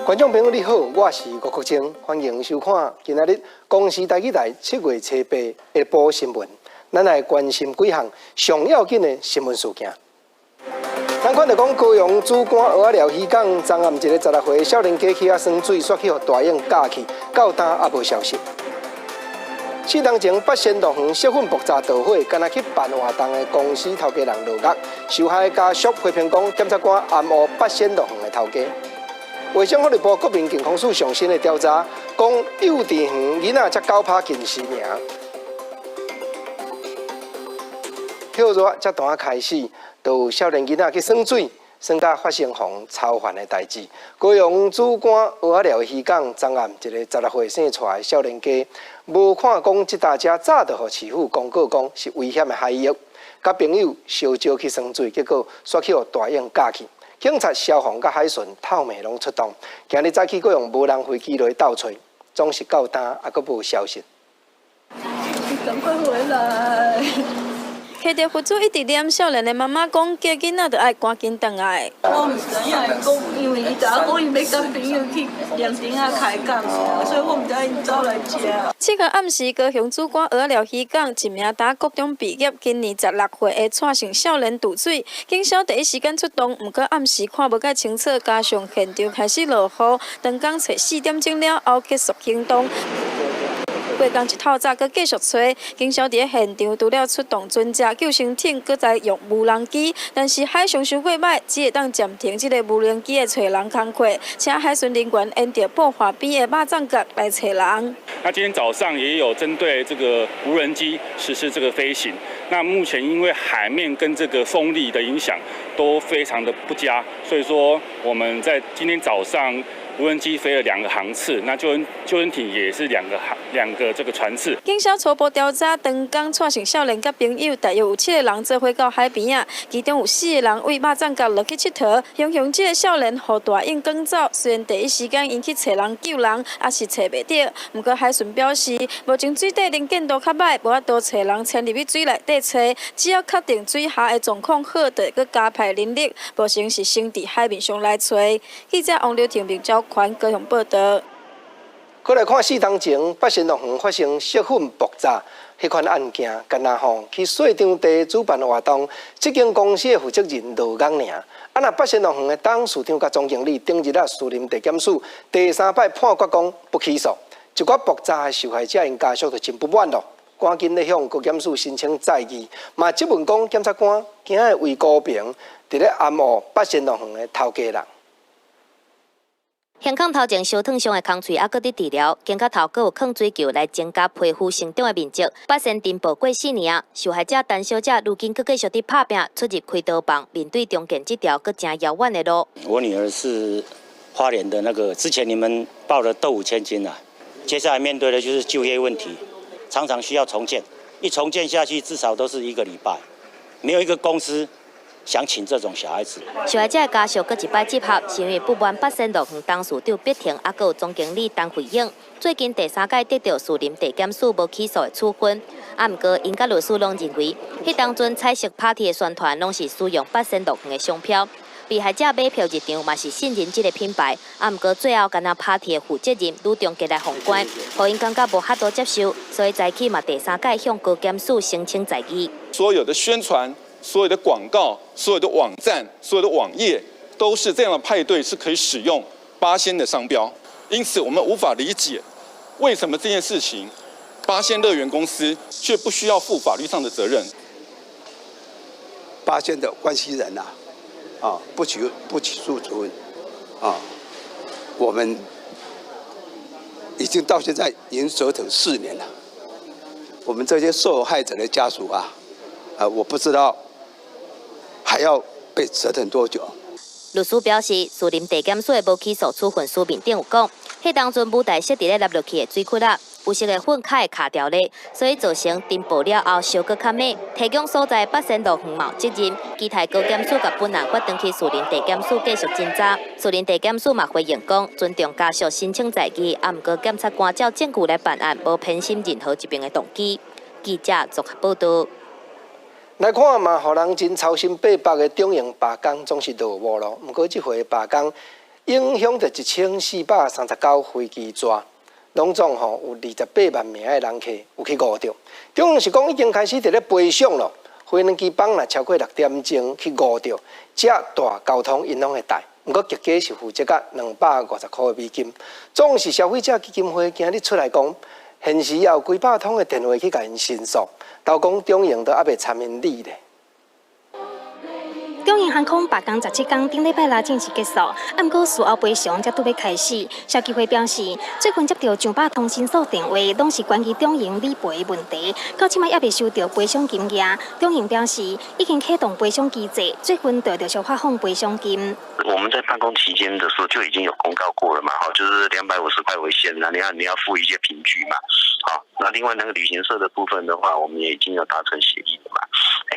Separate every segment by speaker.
Speaker 1: 觀眾朋友你好，我是吳國清，歡迎收看今仔日公視台語台7月初八下晡新聞。咱來關心幾項上要緊的新聞事件。咱看著講高雄梓官蚵仔寮漁港，昨暗一个16歲少年家去遐耍水，煞去予大湧咬去，到今猶無消息。4冬前八仙樂園石粉爆炸導火，敢若去辦活動的公司頭家人落獄，受害家屬批評講，檢察官掩護八仙樂園的頭家。衛生福利部國民健康署上新的調查，講幼稚園囡仔才九趴近視爾。歇熱才拄仔開始，就有少年囡仔去耍水，耍甲發生予人操煩的代誌。高雄梓官蚵仔寮漁港，昨暗一个16歲姓蔡的少年家，無看講這搭遮早就予市府公告講是危險的海域，佮朋友相招去耍水，結果煞去予大湧咬去。警察、消防佮海巡透暝攏出動，今日早起閣用無人飛機來鬥揣，總是到今猶閣無消息。
Speaker 2: 你趕快回來！
Speaker 3: 提著佛珠一直念，少年的媽媽講，叫囡仔著愛趕緊轉來。
Speaker 2: 我毋知影伊講，因為伊早講伊欲佮朋友去涼亭仔開講，所以我毋知𪜶走來遮。
Speaker 3: 7號暗時，高雄梓官蚵仔寮漁港一名打國中畢業、今年16歲的蔡姓少年墮水，警消第一時間出動，毋過暗時看無蓋清楚，加上現場開始落雨，當工揣4點鐘了後結束行動。過工一透早，閣繼續揣，警消佇咧現場除了出動船隻、救生艇，閣再用無人機，但是海象傷過䆀，只會當暫停這个無人機的揣人工課，請海巡人員沿著布華邊的肉粽角來揣人。
Speaker 4: 那今天早上也有針對這個無人機實施這個飛行。那目前因為海面跟這個風力的影響都非常的不佳，所以說我們在今天早上，無人機飛了兩個航次，那救生艇也是兩個這個船次。
Speaker 3: 警消初步調查，當工蔡姓少年佮朋友大約有七個人做伙到海邊仔，其中有四個人對肉粽角落去𨑨迌。雄雄這个少年予大湧捲走，雖然第一時間𪜶去揣人救人，也是揣袂著。毋過海巡表示，目前水底能見度較䆀，無法度揣人潛入去水內底揣，只要確定水下的狀況好，就會閣加派人力，無先是先佇海面上來揣。記者王劉婷、明昭寬高雄報導。
Speaker 1: 閣來看4冬前八仙樂園發生石粉爆炸彼款案件，敢若吼去細場地主辦活動，這間公司的負責人落獄爾。啊，若八仙樂園的董事長佮總經理頂日仔士林地檢署第三擺判決講不起訴，一寡爆炸的受害者𪜶家屬就真不滿咯，趕緊咧向高檢署申請再議，嘛質問講檢察官驚會為公平，佇咧掩護八仙樂園的頭家人。
Speaker 5: 胸腔頭前燒燙傷的空喙，猶閣佇治療，肩胛頭閣有囥水球來增加皮膚生長的面積。八仙塵爆過4年啊，受害者陳小姐如今閣繼續佇拍拼，出入開刀房，面對重建這條閣誠遙遠的路。
Speaker 6: 我女兒是花蓮的那個，之前你們報了豆腐千金啊，接下來面對的就是就業問題，常常需要重建，一重建下去至少都是一個禮拜，沒有一個公司想請這種小孩子。
Speaker 5: 受害者的家屬閣一擺集合，是因為不滿八仙樂園董事長畢廷，猶閣有總經理陳慧穎，最近第三擺得著士林地檢署無起訴的處分。啊，毋過𪜶佮律師攏認為，彼當陣彩色 party 的宣傳攏是使用八仙樂園的商標，被害者買票入場嘛是信任這个品牌。啊，毋過最後敢若 party 的負責人呂中傑來封關，予𪜶感覺無法度接受，所以早起嘛第三擺向高檢署申請再議。
Speaker 7: 所有的宣傳，所有的廣告、所有的網站、所有的網頁，都是這樣的派對是可以使用八仙的商標，因此我們無法理解為什麼這件事情八仙樂園公司卻不需要負法律上的責任。
Speaker 8: 八仙的關係人啊，不起訴處分，啊，我們已經到現在已經折騰4年了，我們這些受害者的家屬啊，啊，我不知道還要被折騰多久？
Speaker 5: 律師表示，士林地檢署的無起訴處分書面頂有講，彼當陣舞台設佇咧凹落去的水窟仔，有色的粉較會卡牢咧，所以造成塵爆了後燒閣較猛。提供所在八仙樂園嘛有責任，期待高檢署共本案發轉去士林地檢署繼續偵查。士林地檢署嘛回應講，尊重家屬申請再議，啊，毋過檢察官照證據來辦案，無偏心任何一邊的動機。記者綜合報導。
Speaker 1: 來看嘛，予人真操心八百的中營罷工總是落幕囉。毋過這回罷工，影響著1439飛機座，攏總吼有28萬名的人客有去誤著。中航是講已經開始佇咧賠償咯，飛機班若超過6點鐘去誤著，這大交通𪜶攏會代。毋過結果是負責甲250塊美金。總是消費者基金會今日出來講，現時也有幾百通的電話去共𪜶申訴，都講中營都猶未參𪜶理咧。
Speaker 9: 中營航空罷工17工，頂禮拜六正式結束，毋過事後賠償才拄欲開始。消基會表示，最近接著上百通申訴電話，攏是關於中營理賠問題，到這擺猶未收著賠償金額。中營表示，已經啟動賠償機制，最近就陸續發放賠償金。
Speaker 10: 我們在罷工期間的時候就已經有公告過了嘛，哈，就是250塊為限，那你要付一些憑據嘛，好，那另外那個旅行社的部分的話，我們也已經有達成協議了嘛，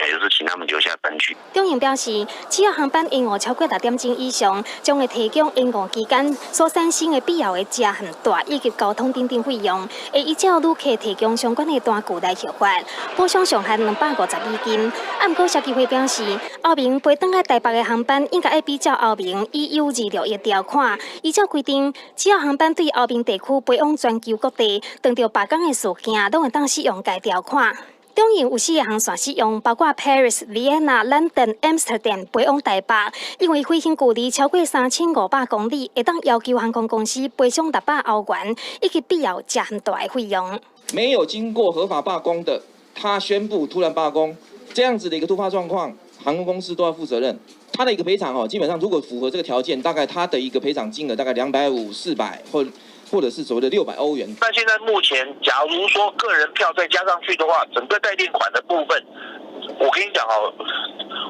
Speaker 10: 也是請他們留下單據。
Speaker 9: 中營表示，只要航班延誤超過6點鐘以上，將會提供延誤期間所產生的必要的食和住以及交通等等費用，會依照旅客提供相關的單據來核發，補償上限250美金。啊，毋過消基會表示，歐盟飛轉來台北的航班應該愛比照歐盟 EU 261條款，依照規定，只要航班對歐盟地區飛往全球各地，碰著罷工的事件，攏會當使用該條款。中營有四個航線使用，包括 Paris、Vienna、London、Amsterdam 飛往台北。因為飛行距離超過3500公里，會當要求航空公司賠償600歐元以及必要食和住的費用。
Speaker 11: 沒有經過合法罷工的，他宣布突然罷工，這樣子的一個突發狀況，航空公司都要負責任。他的一個賠償哦，基本上如果符合這個條件，大概他的一個賠償金額大概250、400或者是所謂的600歐元。
Speaker 10: 那現在目前，假如說個人票再加上去的話，整個代墊款的部分，我跟你講哦，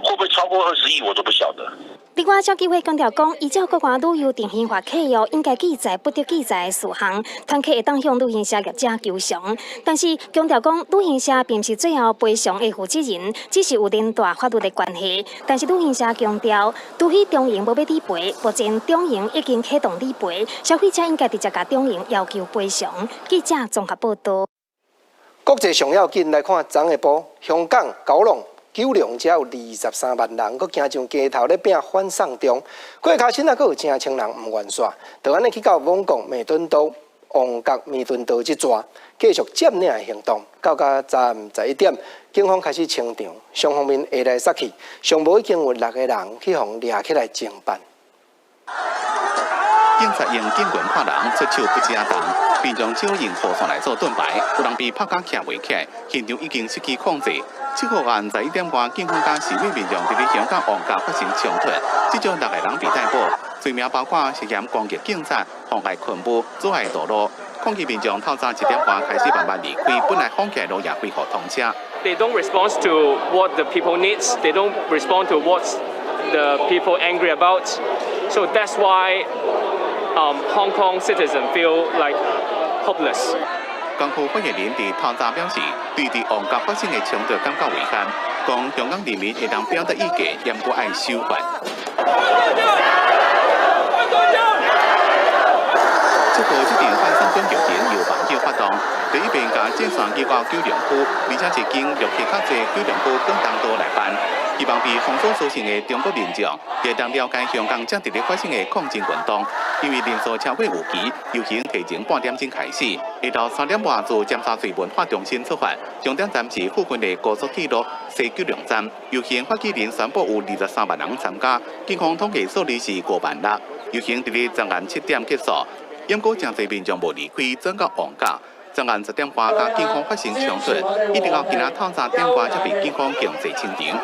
Speaker 10: 會不會超過20億，我都不曉得。
Speaker 9: 另外，消基會強調講，依照國外旅遊定型化契約，應該記載不得記載的事項，團客會當向旅行社業者求償。但是強調講，旅行社並毋是最後賠償的負責人，只是有連帶法律的關係。但是旅行社強調，除非中營無欲理賠，目前中營已經啟動理賠，消費者應該直接共中營要求賠償。記者綜合報道。
Speaker 1: 國際上要緊來看，昨下晡香港、九龍、九龍遮有23萬人，閣行上街頭咧拼反送中。過跤身啊，閣有成千人毋願煞，就按呢去到旺角彌敦道、旺角彌敦道這逝，繼續佔領的行動。到甲昨暗11點，警方開始清場，雙方面下來殺去，上無已經有六個人去予掠起來偵辦。
Speaker 12: 警察用警棍拍人，出手不止重，並將手用雨傘來做盾牌，有人被拍甲徛袂起來，現場已經失去控制。7號暗11點外，警方佮示威民眾佇咧香港旺角發生衝突，至少六個人被逮捕，罪名包括涉嫌攻擊警察、妨礙勤務、阻礙道路。抗議民眾透早7點外開始慢慢離開，本來封起來路也恢復通車。
Speaker 13: They don't respond to what the people needs. They don't respond to what the people angry about. So that's why Hong Kong citizens feel like hopeless.
Speaker 12: 港府發言人佇透早表示，對佇旺角發生的衝突感覺遺憾，講香港人民會當表達意見，猶閣愛守法。7號這場反送中遊行由網友發動，第一遍共戰線移到九龍區，而且一經陸客較濟九龍區廣東道來辦，希望被封鎖資訊的中國民眾會當了解香港正佇咧發生的抗爭運動。因為人數超過預期，遊行提前半點鐘開始，下晝3點外自尖沙咀文化中心出發，終點站是附近的高速鐵路西九龍站。遊行發起人宣布有23萬人參加，警方統計數字是5萬六。遊行佇咧昨暗7點結束。毋過誠濟民眾無離開，轉到旺角。昨暗10點外，佮警方發生衝突，一直到今仔透早點外才被警方強制清場。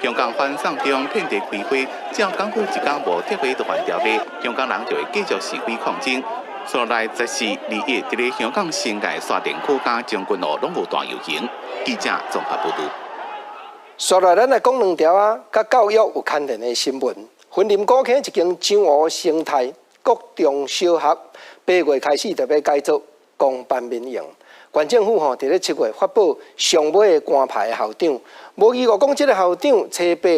Speaker 12: 香港反送中遍地開花，只要港府一工無撤回逃犯條例，香港人就會繼續示威抗爭。紲來14、21，佇咧香港新界沙田區佮將軍澳攏有大遊行。記者綜合報道。
Speaker 1: 紲來，咱來講兩條啊，佮教育有牽連的新聞。雲林古坑一間樟湖生態國中小學，8月開始就欲改做公辦民營。縣政府吼佇咧7月發布上尾的官牌校長，無預估講這个校長初八。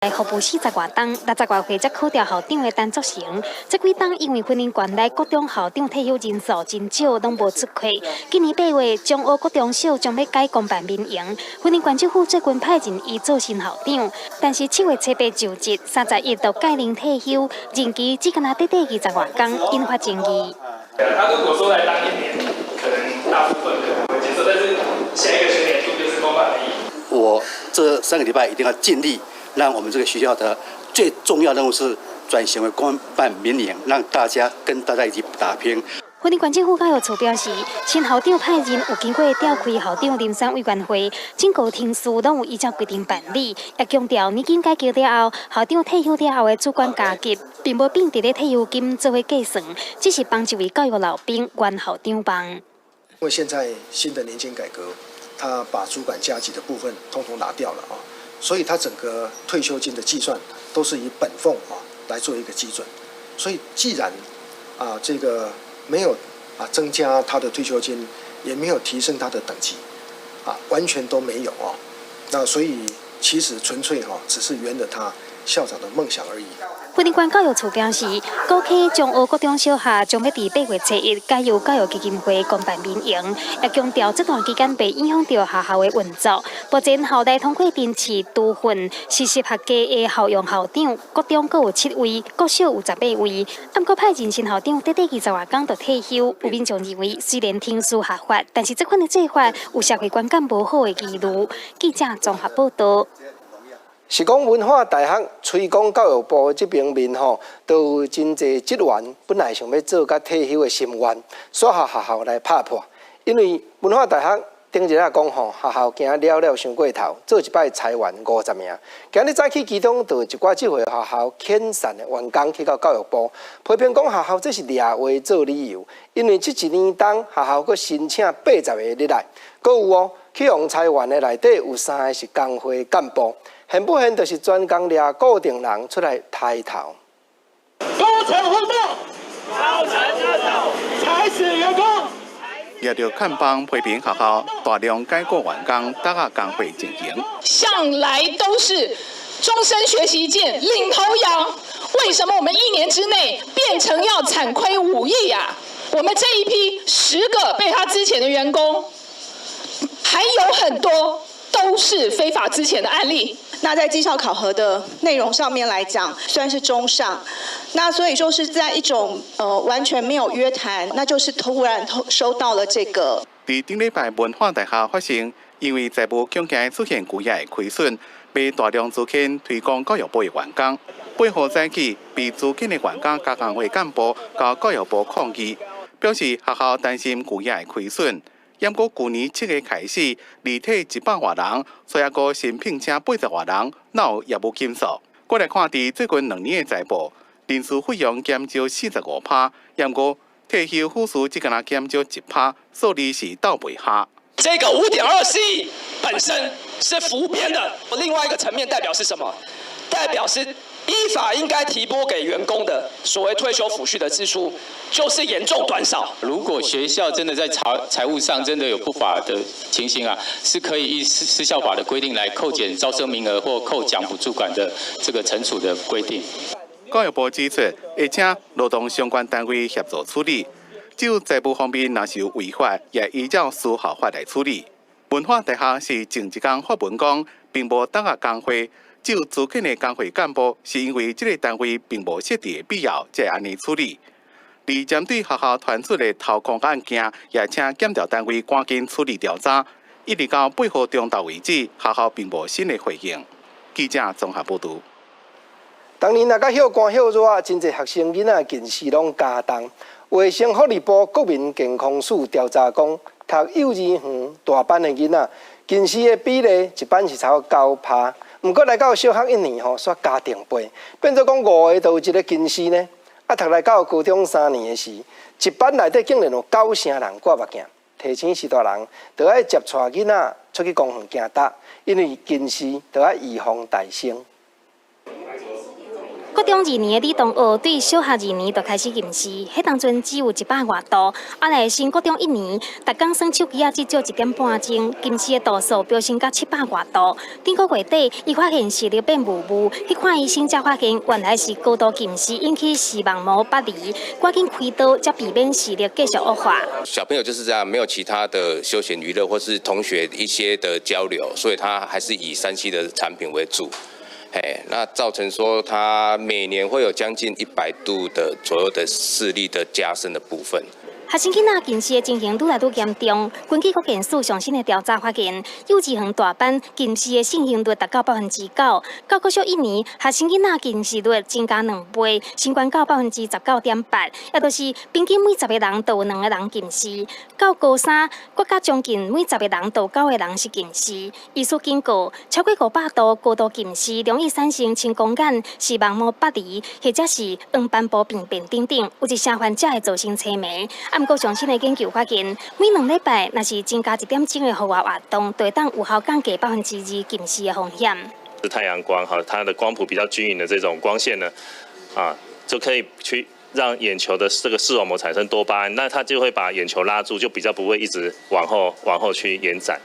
Speaker 9: 服務40外冬，60外歲才考掉校長的陳作成。這幾冬因為雲林縣內國中校長退休人數真少，攏無出缺。今年8月，中學國中小將欲改公辦民營，雲林縣政府最近派任伊做新校長，但是7月初8就職，31就屆齡退休，任期只干焦短短20外工，引發爭議。
Speaker 14: 他如果說來當一年，可能大部分可能會接受，但是下一個學年度就是公辦民營。
Speaker 8: 我這3個禮拜一定要盡力。讓我們這個學校的最重要任務是轉型為公辦民營，讓大家跟大家一起打拼。
Speaker 9: 雲林縣政府教育處表示，新校長派任有經過調開校長遴選委員會，整個程序攏有依照規定辦理。也強調年金改革了後，校長退休了後的主管加級，並無變佇咧退休金做伙計算，只是幫一位教育老兵圓校長夢。
Speaker 15: 因為現在新的年金改革，他把主管加級的部分統統拿掉了啊。所以，他整個退休金的計算都是以本俸啊來做一個基準。所以，既然啊這個沒有啊增加他的退休金，也沒有提升他的等級，啊完全都沒有啊。那所以其實純粹哈只是圓了他校長的夢想而已。
Speaker 9: 雲林縣教育處表示，高溪中學國中小學將欲佇8月初1改由教育基金會公辦民營，也強調這段期間袂影響著學校的運作。目前校內通過甄試督訓實習學家的校用校長，國中閣有7位，國小有18位。毋過派任新校長短短20外工就退休，有民眾認為雖然程序合法，但是這款的做法有社會觀感無好的疑慮。記者綜合報道。
Speaker 1: 是講文化大學吹講教育部這邊面吼，都有真濟職員本來想欲做甲退休的心願，煞予學校來拍破。因為文化大學頂日仔講吼，學校驚了了傷過頭，做一擺裁員50名。今日早起其中就有一寡這回學校遣散的員工去到教育部，批評講學校這是掠話做理由，因為這一年當學校閣新請80個入來，閣有哦，去予裁員的內底有3個是工會幹部。現不現就是專工掠固定人出來抬頭。
Speaker 16: 高層互動，高層互動，裁死員工。
Speaker 12: 也著看幫批評學校大量解雇員工，打壓工會進行。
Speaker 17: 向來都是終身學習界領頭羊，為什麼我們一年之內變成要慘虧5億啊？我們這一批10個被他資遣的員工，還有很多都是非法資遣的案例。
Speaker 18: 那在績效考核的內容上面來講，算是中上。那所以說是在一種完全沒有約談，那就是突然收到了這個。
Speaker 12: 佇頂禮拜文化大學發生，因為財務窘境出現巨額虧損，被大量資遣推廣教育部的員工。8號早起，被資遣的員工佮工會幹部到教育部抗議，表示學校擔心巨額虧損。毋過舊年7月開始，離退100外人，所以閣新聘請80外人，哪有業務減少？過來看，佇最近2年的財報，人事費用減少45%，毋過退休撫恤只干焦減少1%，數字是鬥袂下。
Speaker 14: 這個5.24億本身是浮編的，另外一個層面代表是什麼？代表是依法應該提撥給員工的所謂退休撫恤的支出，就是嚴重短少。
Speaker 19: 如果學校真的在財務上真的有不法的情形啊，是可以依私校法的規定來扣減招生名額或扣獎補助款的這個懲處的規定。
Speaker 12: 教育部指出，會請勞動相關單位協助處理。就財務方面若是有違法，也依照私校法來處理。文化大學是前一工發文講，並無打壓工會。就資遣的工會幹部，是因為這個單位並無設置的必要，才會按呢處理。而針對學校傳出的掏空案件，也請檢調單位趕緊處理調查。一直到8號中晝為止，學校並無新的回應。記者綜合報導。
Speaker 1: 當年若較歇寒歇熱，真濟學生囡仔近視攏加重。衛生福利部國民健康署調查講，讀幼兒園大班的囡仔近視的比例一班是超過9%，毋過來到小學一年吼，煞加重倍，變做講5個就有一個近視呢。啊，讀來到高中3年的時，一班內底竟然有9成人掛目鏡。提醒序大人，著愛捷帶囡仔出去公園行踏，因為近視著愛預防提升。
Speaker 9: 國中二年的李東學對小學二年就開始近視，彼當陣只有100外度。後來升國中一年，逐工耍手機仔至少1點半鐘，近視的度數飆升到700外度。頂個月底，伊發現視力變霧霧，去看醫生才發現原來是高度近視引起視網膜剝離，趕緊開刀才避免視力繼續惡化。
Speaker 20: 小朋友就是這樣，沒有其他的休閒娛樂或是同學一些的交流，所以他還是以3C 的產品為主。嘿，那造成說他每年會有將近100度的左右的視力的加深的部分。
Speaker 9: 學生囡仔近視的情形愈來愈嚴重。根據國健署上新的調查發現，幼稚園大班近視的盛行率達到9%，到國小一年，學生囡仔近視率增加2倍，升懸到19.8%，也就是平均每十個人都有兩個人近視。到高三，閣較將近每十個人都有九個人是近視。醫師警告，超過500度高度近視，容易產生青光眼、視網膜剝離，或者是黃斑部病變等等，有一些患者會造成青盲。毋過上新的研究發現，每2禮拜若是增加一點鐘的戶外活動，就會當有效降低2%近視的風險。
Speaker 21: 是太陽光哈，它的光譜比較均勻的這種光線呢，啊，就可以去讓眼球的這個視網膜產生多巴胺，那它就會把眼球拉住，就比較不會一直往後去延展。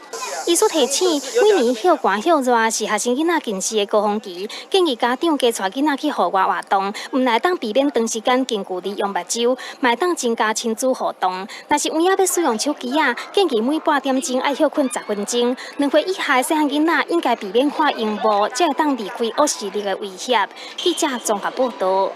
Speaker 9: 醫師提醒，每年歇寒歇熱是學生囡仔近視的高峰期，建議家長加帶囡仔去戶外活動，毋但會當避免長時間近距離用目睭，嘛會當增加親子互動。若是有影欲使用手機仔，建議每半點鐘愛歇睏10分鐘。2歲以下的細漢囡仔應該避免看螢幕，才會當離開惡視力的威脅。記者綜合報道。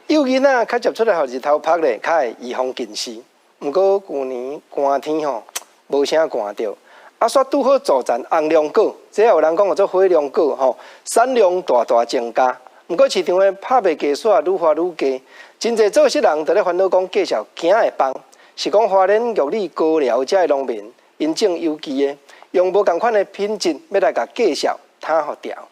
Speaker 1: 幼囡仔較接觸來予日頭曝咧，較會預防近視。毋過舊年寒天吼，無啥寒著。啊，煞拄好造成紅龍果，這有人講叫做火龍果吼，產量大大增加。毋過市場的拍賣價數愈來愈低，真濟做穡人佇咧煩惱講價數驚會崩，是講花蓮玉里高寮遮的農民，𪜶種有機的，用無仝款的品質，欲來共價數攤予牢。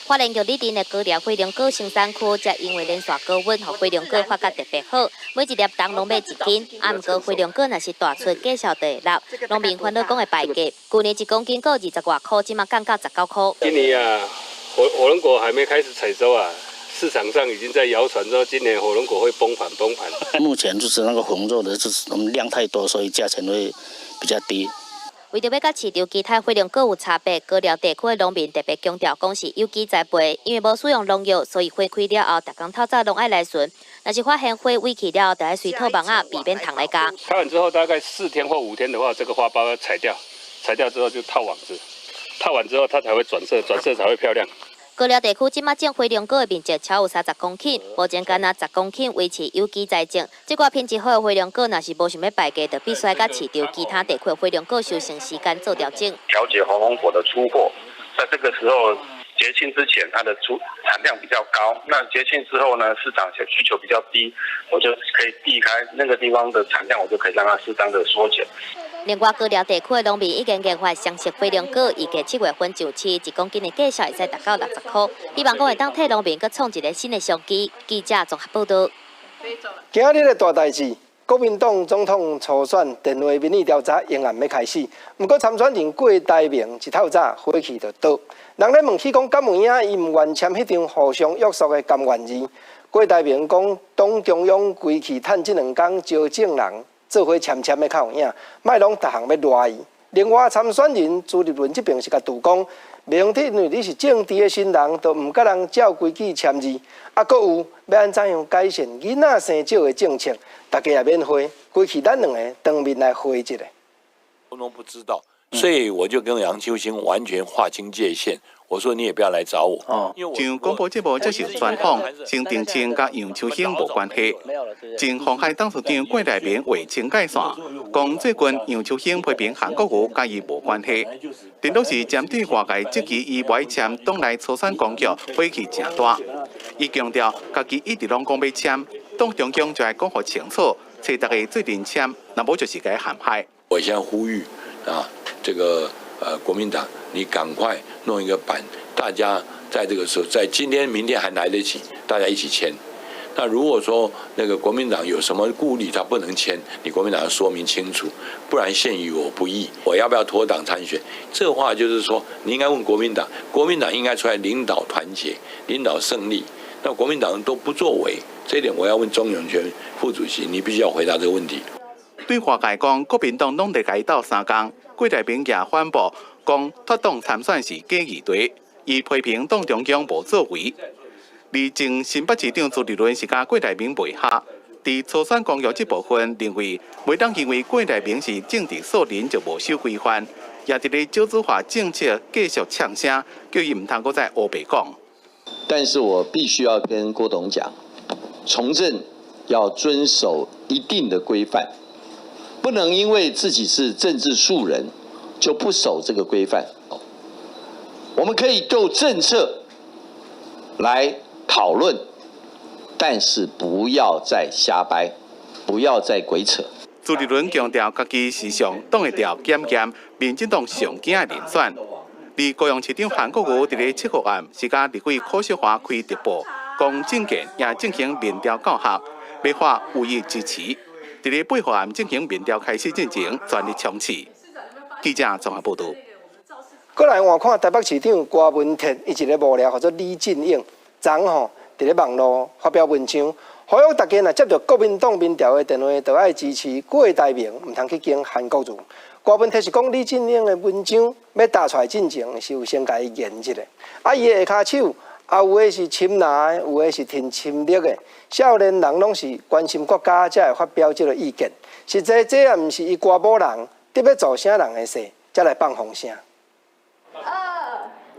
Speaker 5: 花蓮玉里鎮的高寮火龍果生產區，則因為連續高溫，予火龍果發甲特別好，每一粒重攏欲1斤。啊，毋過火龍果若是大出，價數就會落。農民煩惱講會敗價，舊年1公斤果20外箍，這馬降到19箍。
Speaker 22: 今年啊，火龍果還沒開始採收啊，市場上已經在謠傳說今年火龍果會崩盤崩盤。
Speaker 23: 目前就是那個紅肉的，就是量太多，所以價錢會比較低。
Speaker 5: 為著欲佮市場其他火龍果有差別，高寮地區的農民特別強調，講是有機栽培，因為無使用農藥，所以花開了後，逐工透早攏愛來巡。若是發現花萎去了後，就愛隨套網仔，避免蟲來咬。
Speaker 22: 開完之後大概4天或5天的話，這個花苞要採掉，採掉之後就套網子，套完之後它才會轉色，轉色才會漂亮。
Speaker 5: 高寮地區這馬種火龍果的面積超有30公頃，目前干焦10公頃維持有機栽種。這寡品質好的火龍果，若是無想欲敗價，就必須佮市場其他地區的火龍果收成時間做調整。
Speaker 10: 調節火龍果的出貨，在這個時候節慶之前，它的出產量比較高。那節慶之後呢，市場需求比較低，我就可以避開那個地方的產量，我就可以讓它適當的縮減。
Speaker 5: 另外，高寮地區的農民已經研發雙色火龍果，預計7月份上市，1公斤的價數會使達到60箍。希望講會當替農民閣創一个新的商機。記者綜合報道。
Speaker 1: 今仔日的大代誌，國民黨總統初選電話民意調查仍然欲開始，毋過參選人郭台銘一透早火氣就倒，人咧問起講敢有影伊毋願簽彼張互相約束的甘願字。郭台銘講，黨中央規氣趁這兩工招證人。做伙簽簽的較有影，莫攏逐項欲賴伊。另外參選人朱立倫這邊是共杜講，袂用得因為你是政治的新人，就毋共人照規矩簽字。啊，閣有欲按怎樣改善囡仔生少的政策，大家也免回，規氣咱兩个當面來回一下。
Speaker 24: 通通不知道，所以我就跟楊秋興完全劃清界限。我說你也不要來找我。
Speaker 12: 上廣播節目接受專訪，曾澄清佮楊秋興無關係。前鴻海董事長郭台銘劃清界線，講最近楊秋興批評韓國瑜，佮伊無關係。顛倒是針對外界質疑伊無愛簽黨內初選公約，火氣誠大。伊強調，家己一直攏講欲簽，黨中央就愛講予清楚，揣逐家做陣簽，若無就是共陷害。
Speaker 24: 我先呼籲啊，這個國民黨，你趕快弄一個版，大家在這個時候，在今天、明天還來得及，大家一起簽。那如果說那個國民黨有什麼顧慮，他不能簽，你國民黨要說明清楚，不然陷於我不義。我要不要脫黨參選？這話就是說，你應該問國民黨，國民黨應該出來領導團結，領導勝利。那國民黨都不作為，這一點我要問鍾湧泉副主席，你必須要回答這個問題。
Speaker 12: 對外界講，國民黨攏佇共伊鬥相共，郭台銘也反駁，講脫黨參選是假議題，伊批評黨中央無作為。而前新北市長朱立倫是佮郭台銘袂合，佇初選公約這部分認為，袂當因為郭台銘是政治素人就無守規範，也佇咧少子化政策繼續嗆聲，叫伊毋通閣再烏白講。
Speaker 2: 但是我必須要跟郭董講，從政要遵守一定的規範，不能因為自己是政治素人就不守這個規範。我們可以就政策來討論，但是不要再瞎掰，不要再鬼扯。
Speaker 12: 朱立倫強調，家己時常擋會牢檢驗民進黨上驚的人選。而高雄市長韓國瑜佇咧7號暗是佮立委柯秀華開直播，講政見也進行民調教學，欲發有意支持。佇咧8號暗進行民調開始進前，全力衝刺。記者綜合報導。
Speaker 1: 過來換看台北市長郭文鐵，伊一個幕僚號做李進勇，昨昏佇咧網路發表文章，呼籲大家若接著國民黨民調的電話，就愛支持郭台銘，毋通去揀韓國瑜。郭文鐵是講李進勇的文章欲打出來進前，是有先共伊研一下。啊，伊的下跤手，啊有的是深藍的，有的是挺深綠的。少年人攏是關心國家，才會發表這個意見。實際這也毋是伊歌某人得欲做啥人的事，才來放風聲。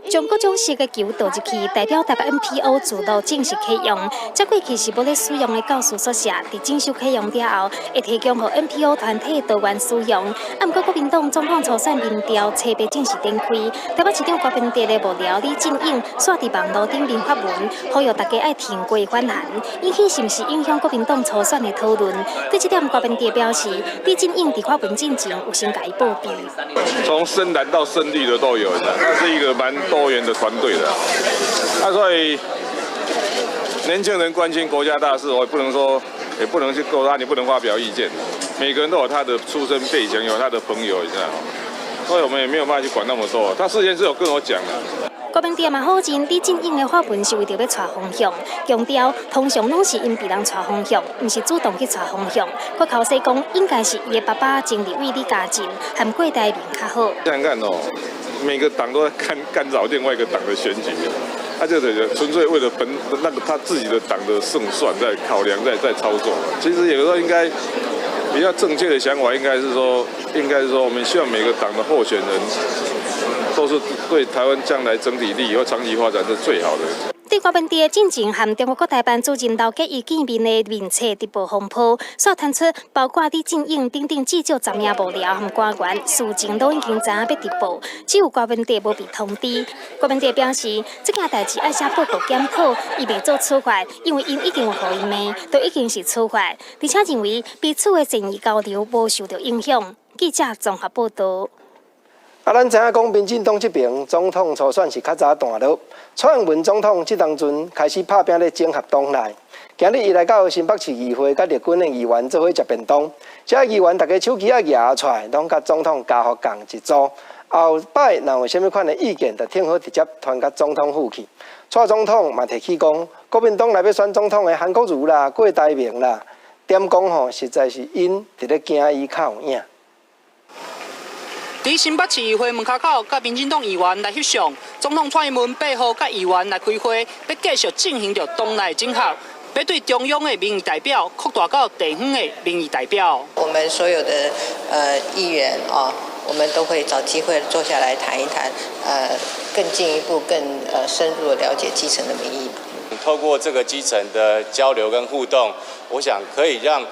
Speaker 9: 將各種色的球投入去，代表台北 NPO 聚落正式啟用。這過去是無咧使用的教師宿舍，佇正式啟用了後，會提供予 NPO 團體多元使用。啊，毋過國民黨總統初選民調初八正式展開，台北市長郭文鐵的幕僚李進勇，煞佇網路頂面發文，呼籲大家愛挺郭反韓，引起是毋是影響國民黨初選的討論？對這點，郭文鐵表示，李進勇佇發文進前有先共伊報備。
Speaker 3: 從深藍到深綠的都有，那是一個蠻多元的團隊的，啊，所以年輕人關心國家大事，我也不能說，也不能去告他，你不能發表意見。每個人都有他的出身背景，有他的朋友，你知道嗎？所以我們也沒有辦法去管那麼多。他事先是有跟我講的。
Speaker 9: 郭文鐵嘛否認李進勇的發文是為著欲帶風向，強調通常攏是𪜶被人帶風向，毋是主動去帶風向。閣剾洗講，應該是伊的爸爸前立委李嘉誠和郭台銘較好。
Speaker 3: 想想看哦，每個黨都在干擾另外一個黨的選舉，他就純粹為了本那個他自己的黨的勝算在考量，在操作。其實有時候應該比較正確的想法，應該是說，我們希望每個黨的候選人都是對台灣將來整體利益或長期發展是最好的。
Speaker 9: 對郭文鐵進前和中國國台辦主任劉結一見面的面冊直播風波，煞傳出包括李進勇等等至少10名幕僚和官員，事前攏已經知影欲直播，只有郭文鐵無被通知。郭文鐵表示，這件代誌愛寫報告檢討，伊袂做處罰，因為𪜶已經有予伊罵，都已經是處罰，而且認為彼此的善意交流無受著影響。記者綜合報導。
Speaker 1: 啊，咱知影講，民進黨這邊總統初選是較早斷落，蔡英文總統這當陣開始拍拚咧整合黨內。今日伊來到新北市議會，佮綠軍的議員做伙食便當，這議員逐家手機仔舉出來，攏佮總統家福仝一組。後擺若有啥物款的意見，就聽好直接傳共總統府去。蔡總統嘛提起講，國民黨內欲選總統的韓國瑜啦、郭台銘啦，點講吼，實在是𪜶佇咧驚伊較有影。
Speaker 4: 佇新北市議會門跤口，佮民進黨議員來翕相。總統蔡英文8號佮議員來開會，欲繼續進行著黨內整合，欲對中央的民意代表擴大到地方的民意代表。
Speaker 6: 我們所有的議員啊，我們都會找機會坐下來談一談，更進一步、更深入的了解基層的民意。
Speaker 25: 透過這個基層的交流跟互動，我想可以讓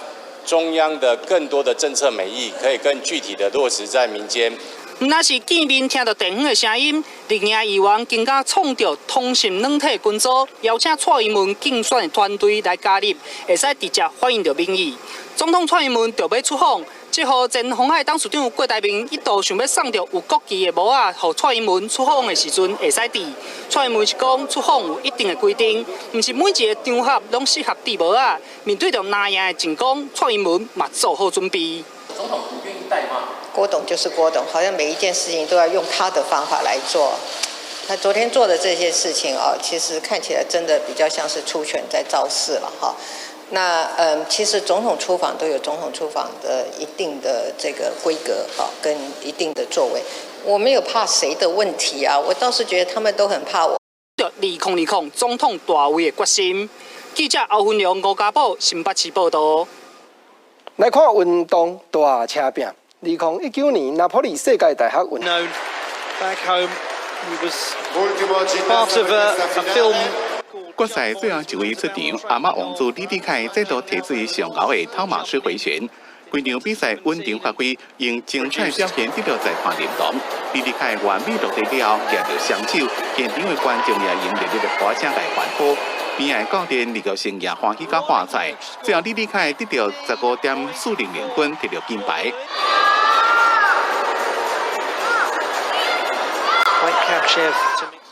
Speaker 25: 中央的更多的政策美意，可以更具體的落實在民間。
Speaker 4: 毋但是見面聽著地方的聲音，綠營議員更加創著通訊軟體群組，邀請蔡英文競選的團隊來加入，會使直接反映著民意。總統蔡英文著欲出訪，這予前鴻海董事長郭台銘一度想欲送著有國旗的帽仔，予蔡英文出訪的時陣會使戴。蔡英文是講出訪有一定的規定，毋是每一个場合攏適合戴帽仔。面對著藍營的進攻，蔡英文嘛做好準備。
Speaker 6: 總統不願意戴嗎？郭董就是郭董，好像每一件事情都要用他的方法來做。他昨天做的這些事情啊，其實看起來真的比較像是出拳在造勢了哈。那其實總統出訪都有總統出訪的一定的這個規格哈，跟一定的作為。我沒有怕誰的問題啊，我倒是覺得他們都很怕我。
Speaker 4: 2020總統大位的決心。記者歐芬良、吳家寶新北市報道。
Speaker 1: 來看運動大車拼。2019年拿坡里世界大學運。
Speaker 7: Back home, he was part of a film.
Speaker 12: 決賽最後一位出場，阿媽王子李智凱再度提出上𠢕的湯馬斯回旋，規場比賽穩定發揮，用精彩表現得到裁判認同。李智凱完美落地了後，舉著雙手，現場的觀眾也用熱烈的鼓聲來歡呼。邊仔教練李國成也歡喜甲喝采。最後李智凱得到15.400分，得到金牌。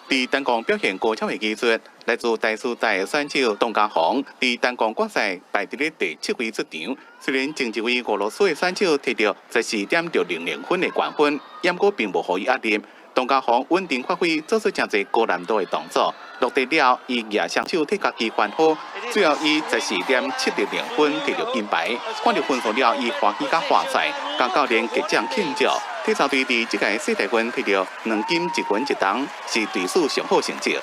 Speaker 12: 佇單槓表現高超的技術，來自台師大的選手董家鴻，佇單槓決賽排佇咧第七位出場。雖然前一位俄羅斯的選手摕著14.600分的冠軍，毋過並無予伊壓力。董家鴻穩定發揮，做出誠濟高難度的動作。落地了後，伊舉雙手替家己歡呼，最後以14.700分摕著金牌。看著分數了後，伊歡喜甲喝采，佮教練擊掌慶祝。體操隊佇這屆世大運摕著兩金一銀一銅，是隊史上好成績。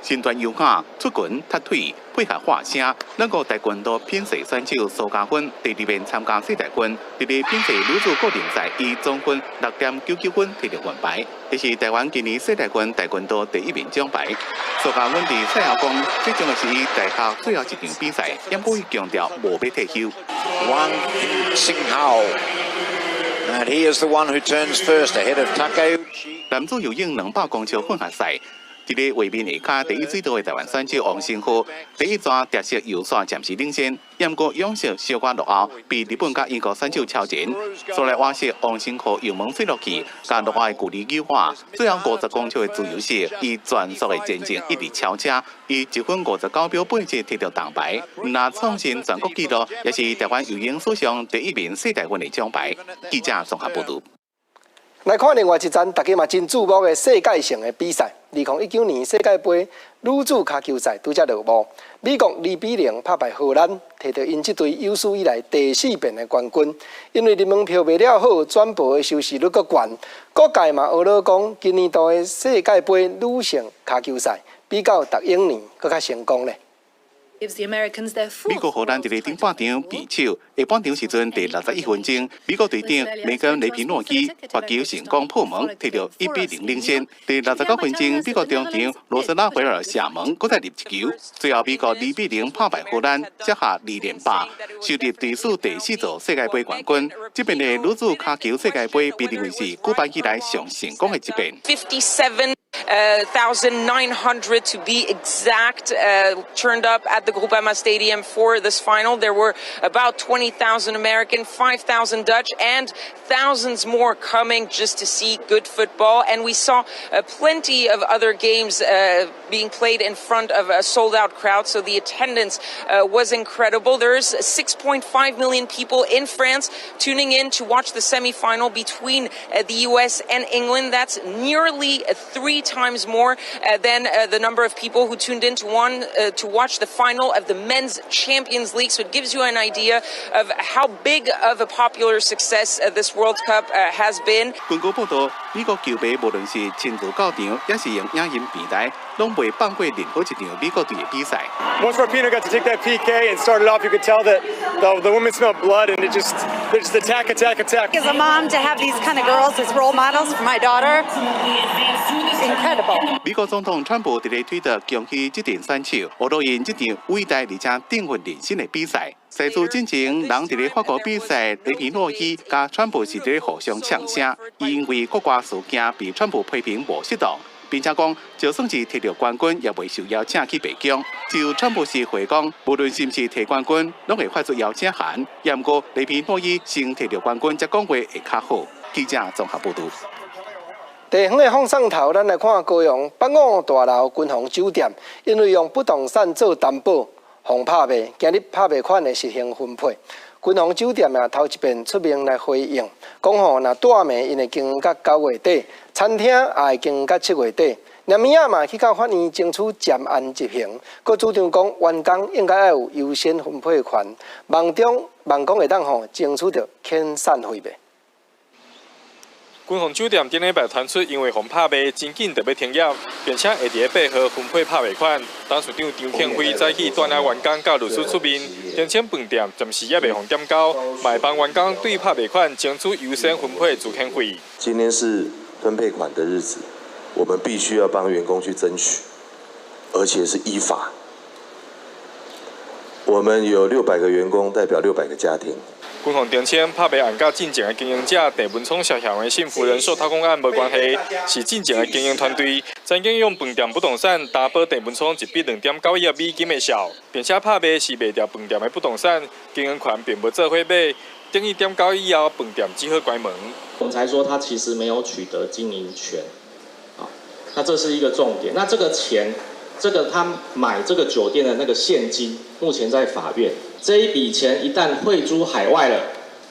Speaker 12: 身段優雅，出拳踢腿，配合喝聲，兩個跆拳道品勢選手蘇嘉芬第二遍參加世大運，佇咧品勢女子個人賽以總分6.99分摕著銀牌，這是台灣今年世大運跆拳道第一面獎牌。蘇嘉芬佇賽後講，這將會是伊大學最後一場比賽，毋過伊強調無欲退休。
Speaker 8: Wang Xinghao, and he is the one who turns first ahead of Takeuchi.
Speaker 12: 男子游泳200公尺混合賽。佇咧畫面下跤第一水道的台灣選手王勝浩，第一逝蝶式游線暫時領先，毋過仰式小可落後，被日本佮英國選手超前。煞來蛙式王勝浩油門吹落去，佮落後的距離扭化，最後50公尺的自由式，以全速的前進一直超車，以1分59秒87摕著銅牌，毋但創新全國紀錄，也是台灣游泳史上第一面世大運的獎牌。記者綜合報導。
Speaker 1: 來看另外一場，大家嘛真矚目的世界性的比賽。2019年世界盃女子跤球賽拄才落幕，美國2比0拍敗荷蘭，摕著𪜶這隊有史以來第四遍的冠軍。因為入門票賣了好，轉播的收視率閣懸。各界嘛學咧講，今年度的世界盃女性跤球賽比較逐往年閣較成功咧。
Speaker 12: 美國荷蘭佇咧頂半場平手，下半場時陣第61分鐘，美國隊長梅根雷皮諾基罰球成功破門，摕著1比0領先。第69分鐘，美國中場羅斯拉維爾射門，閣再入一球，最後美國2比0拍敗荷蘭，接下二連霸，收入隊史第四座世界盃冠軍。這遍的女子跤球世界盃被認為是舉辦以來上成功的一遍。
Speaker 11: 57,900 to be exact, turned up at the Groupama Stadium for this final. There were about 20,000 American, 5,000 Dutch, and thousands more coming just to see good football. And we saw plenty of other games being played in front of a sold out crowd, so the attendance was incredible. There's 6.5 million people in France tuning in to watch the semifinal between the US and England. That's nearly three times more than the number of people who tuned in to watch the final of the Men's Champions League. So it gives you an idea of how big of a popular success this World Cup has been.
Speaker 12: 根據報道，美國球迷無論是親自到場，抑是用影音平台，攏袂放過任何一場美國隊的比賽。
Speaker 13: Once Rapinoe got to take that PK and started off, you could tell that the women smelled blood and they just attack, attack, attack.
Speaker 15: As a mom, to have these kind of girls as role models for my daughter, incredible.
Speaker 12: 美國總統川普佇咧推特恭喜這陣選手，呵咾𪜶這場偉大而且振奮人心的比賽。賽事進前，人佇咧法國比賽，雷皮諾基佮川普是佇咧互相嗆聲，因為國歌事件被川普批評無適當。並且講，就算是提著冠軍，也袂受邀請去白宮。就川普是回講，無論是毋是提冠軍，攏會發出邀請函。也毋過，雷皮諾伊先提著冠軍，才講話會較好。記者綜合報道。
Speaker 1: 地方的放送頭，咱來看高雄北五大樓君鴻酒店，因為用不動產做擔保，予拍賣，今日拍賣款會實行分配。君鴻酒店啊，頭一遍出面來回應，講吼，若大暝𪜶會經營到9月底，餐廳也會經營到7月底。連暝仔嘛去到法院爭取暫按執行，閣主張講員工應該愛有優先分配權，望中望講會當吼爭取著遣散費袂。
Speaker 14: 君鴻酒店頂禮拜傳出，因為予拍賣，真緊就欲停業，並且會佇咧8號分配拍賣款。董事長張慶輝早起帶領員工佮律師出面，澄清飯店暫時猶未予點交，嘛會幫員工對拍賣款爭取優先分配資遣費。
Speaker 16: 今天是分配款的日子，我們必須要幫員工去爭取，而且是依法。我們有600個員工，代表600個家庭。
Speaker 14: 君鴻澄清拍賣案佮進前的經營者鄭文聰涉嫌的幸福人壽掏空案無關係，是進前的經營團隊曾經用飯店不動產擔保鄭文聰一筆2.9億美金的數，並且拍賣是賣掉飯店的不動產，經營權並無做伙買，等於點交以後，飯店只好關門。
Speaker 17: 我們才說他其實沒有取得經營權，好，那這是一個重點。那這個錢，這個他買這個酒店的那個現金，目前在法院。這一筆錢一旦匯諸海外了，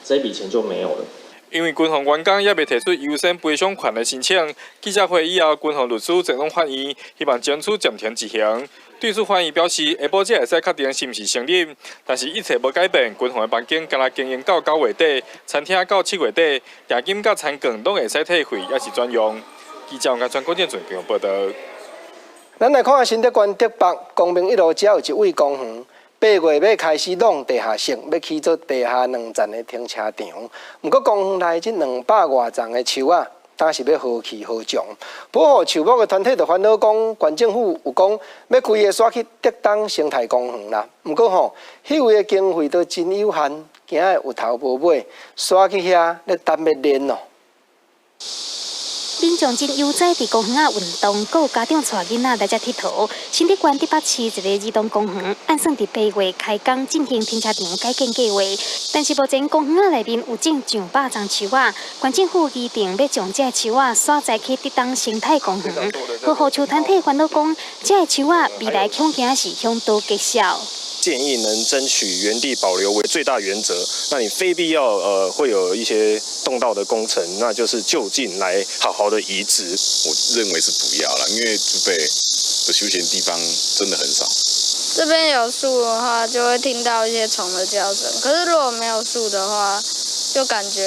Speaker 17: 這一筆錢就沒有了。
Speaker 14: 因為君鴻員工猶未提出優先賠償權的申請，記者會以後，君鴻律師前往法院，希望爭取暫停執行。對此，法院表示，下晡才會使確定是毋是成立，但是一切無改變。君鴻的房間干焦經營到9月底，餐廳到7月底，訂金佮餐券攏會使退費，抑是轉讓。記者王家川郭建准報道。
Speaker 1: 咱來看新竹縣竹北光明一路，遮有一位公園。8月欲開始弄地下室，欲起做地下兩層的停車場。毋過公園內這200外叢的樹仔，敢是欲何去何從？保護樹木的團體就煩惱講，縣政府有講欲開的徙去竹東生態公園啦。毋過吼，彼位的經費都真有限，驚會有頭無尾，徙去遐咧等欲練哦。
Speaker 9: 民眾真悠哉佇公園仔運動，閣有家長帶囡仔來遮𨑨迌。新竹縣竹北市一個兒童公園，按算佇8月開工進行停車場改建計劃，但是目前公園仔內面有種上百叢樹仔，縣政府擬定欲將這樹仔徙栽去竹東生態公園。保護樹團體煩惱講，這樹仔未來恐驚是凶多吉少。
Speaker 18: 建議能爭取原地保留為最大原則。那你非必要會有一些動到的工程，那就是就近來好好的移植。
Speaker 3: 我認為是不要了，因為竹北的休閒地方真的很少。
Speaker 19: 這邊有樹的話，就會聽到一些蟲的叫聲。可是如果沒有樹的話，就感覺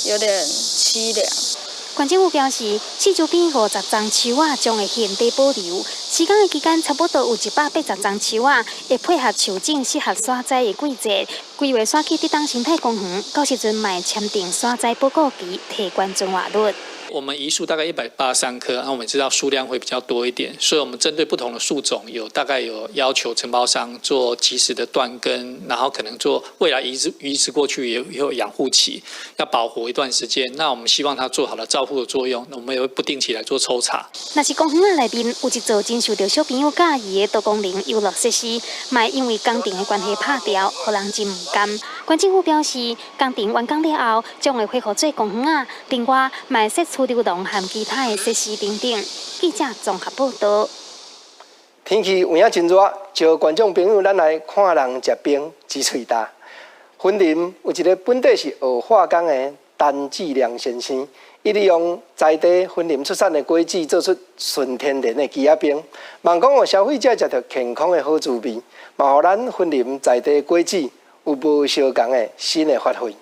Speaker 19: 有點淒涼。
Speaker 9: 縣政府表示，四周邊50叢樹仔將會現地保留，施工的期間差不多有180叢樹仔會配合樹種適合徙栽的季節，規劃徙去竹東生態公園，到時陣嘛會簽訂徙栽報告期，提懸存活率。
Speaker 26: 我們移樹大概183棵，那我們知道數量會比較多一點，所以我們針對不同的樹種，有大概有要求承包商做及時的斷根，然後可能做未來移植過去也有養護期，要保活一段時間。那我們希望它做好了照護的作用，那我們也會不定期來做抽查。
Speaker 9: 若是公園內面有一座真受著小朋友佮意的多功能遊樂設施，嘛因為工程的關係拍掉，予人真毋甘。縣政府表示，工程完工了後，將會恢復做公園仔，另外嘛會設儲溜廊和其他的設施等等。記者綜合報道。
Speaker 1: 天氣有影真熱，招觀眾朋友，咱來看人食冰擠喙焦。雲林有一個本底是學化工的陳志良先生，伊利用在地雲林出產的果子，做出純天然的枝仔冰，望講予消費者食著健康的好滋味，嘛予咱雲林在地果子有無相仝的新的發揮。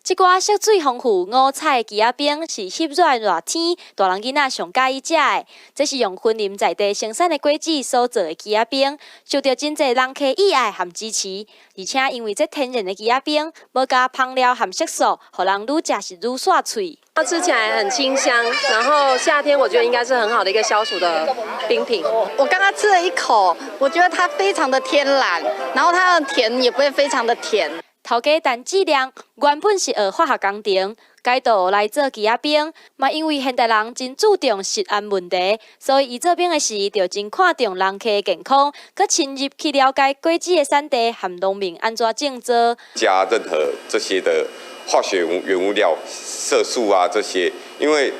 Speaker 5: 這寡色水豐富、五彩的枝仔冰是翕熱熱天大人囡仔上佮意食的。這是用雲林在地生產的果子所做的枝仔冰，受著真濟人客喜愛和支持。而且因為這天然的枝仔冰，無加香料和色素，予人愈食是愈煞喙。
Speaker 27: 它吃起來很清香，然後夏天我覺得應該是很好的一個消暑的冰品。
Speaker 15: 我剛剛吃了一口，我覺得它非常的天然，然後它的甜也不會非常的甜。
Speaker 2: 頭家陳志亮原本是學化學工程，改道來做枝仔冰，嘛因為現代人真注重食安問題，所以伊做冰的時就真看重人客的健康，閣深入去了解果子的產地和農民按怎種做。
Speaker 10: 加任何這些的化學原物料、色素啊這些，因為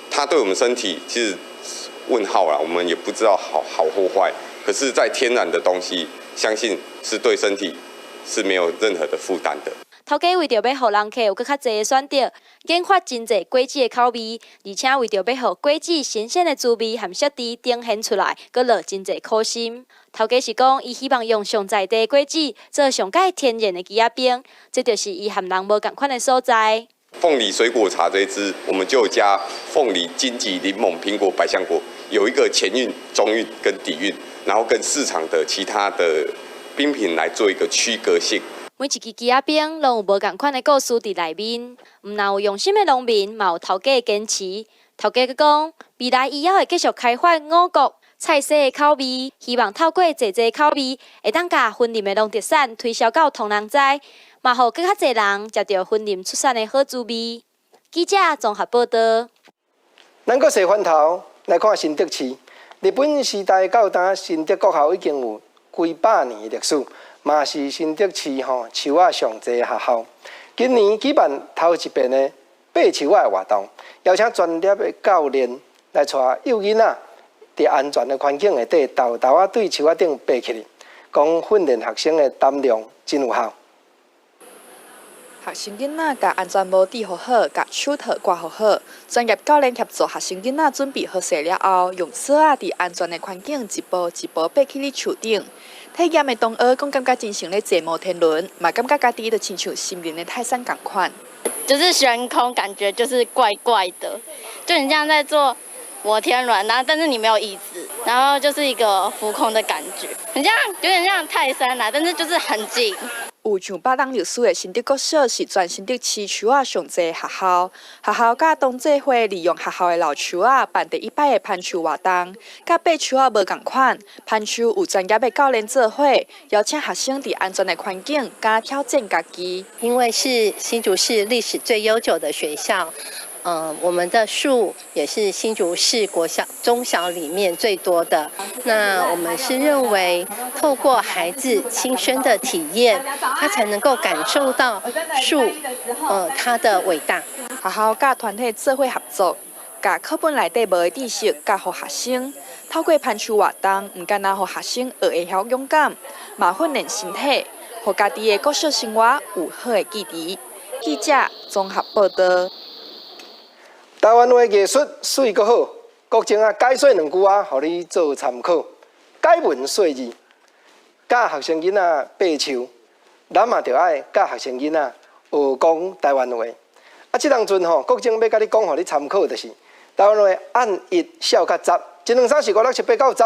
Speaker 10: 它對我們身體其實問號啦，我們也不知道好好或壞。可是，在天然的東西，相信是對身體是沒有任何的負擔的。
Speaker 2: 頭家為著欲予人客有閣較濟的選擇，研發真濟果子的口味，而且為著欲予果子新鮮的滋味和色澤呈現出來，閣落真濟苦心。頭家是講，伊希望用上在地的果子做上蓋天然的枝仔冰，這就是伊和人無仝款的所在。
Speaker 10: 鳳梨水果茶這一支，我們就加鳳梨、金桔、檸檬、蘋果、百香果，有一個前韻、中韻跟底韻，然後跟市場的其他的冰品來做一個區隔性。
Speaker 2: 每一支枝仔冰攏有無仝款的故事佇內面，毋但有用心的農民，嘛有頭家的堅持。頭家閣講，未來伊猶會繼續開發五穀菜色的口味，希望透過濟濟口味，會當共雲林的農特產推銷到予人知，嘛予閣較濟人食著雲林出產的好滋味。記者綜合報道。
Speaker 1: 咱閣踅翻頭來看新竹市，日本時代到今，新竹國校已經有幾百年的歷史，嘛是新竹市吼樹仔上濟學校。今年舉辦頭一遍的爬樹仔的活動，邀請專業的教練來帶幼囡仔，佇安全的環境下底，沓沓仔對樹仔頂爬起去，講訓練學生的膽量真有效。
Speaker 20: 學生囡仔共安全帽戴予好，共手套掛予好，專業教練協助學生囡仔準備好勢了後，用索仔佇安全的環境一步一步爬起咧樹頂。體驗的同學講，感覺真像咧坐摩天輪，嘛感覺家己就親像森林的泰山仝款。
Speaker 19: 就是懸空，感覺就是怪怪的，就你像在坐摩天輪，然後但是你沒有椅子，然後就是一個浮空的感覺，很像有點像泰山啦，但是就是很近。
Speaker 20: 有上百年歷史的新竹國小是全新竹市樹仔上濟的學校。學校佮同濟會利用學校的老樹仔辦第一擺的攀樹活動，佮爬樹仔無仝款，攀樹有專業的教練做伙，邀請學生佇安全的環境，敢挑戰家己。
Speaker 21: 因為是新竹市歷史最悠久的學校。我們的樹也是新竹市國小、中小裡面最多的。那我們是認為，透過孩子親身的體驗，他才能夠感受到樹，它的偉大。
Speaker 20: 學校佮團體做伙合作，共課本內底無的知識教予學生。透過攀樹活動，毋干焦予學生學會曉勇敢，嘛訓練身體，予家己的國小生活有好的記憶。記者綜合報道。
Speaker 1: 台灣話藝術媠閣好，國政啊解說兩句仔，予你做參考。解文說字，教學生囡仔爬樹，咱嘛著愛教學生囡仔學講台灣話。啊，這當陣吼，國政欲共你講，予你參考，就是台灣話按一數佮十，一兩三四五六七八九十，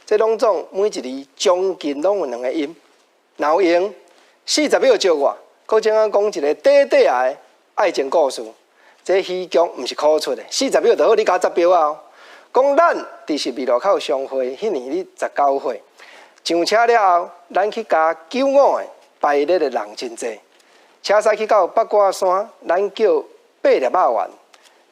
Speaker 1: 這攏總每一字將近攏有兩個音。若有閒40秒借我，國政仔講一個短短的愛情故事。這喜劇毋是苦出的，40秒就好，你共我十秒啊！講咱佇十字路口相會，彼年你19歲，上車了後，咱去共95个排列的人真濟，車駛去到八卦山，咱叫8粒肉丸，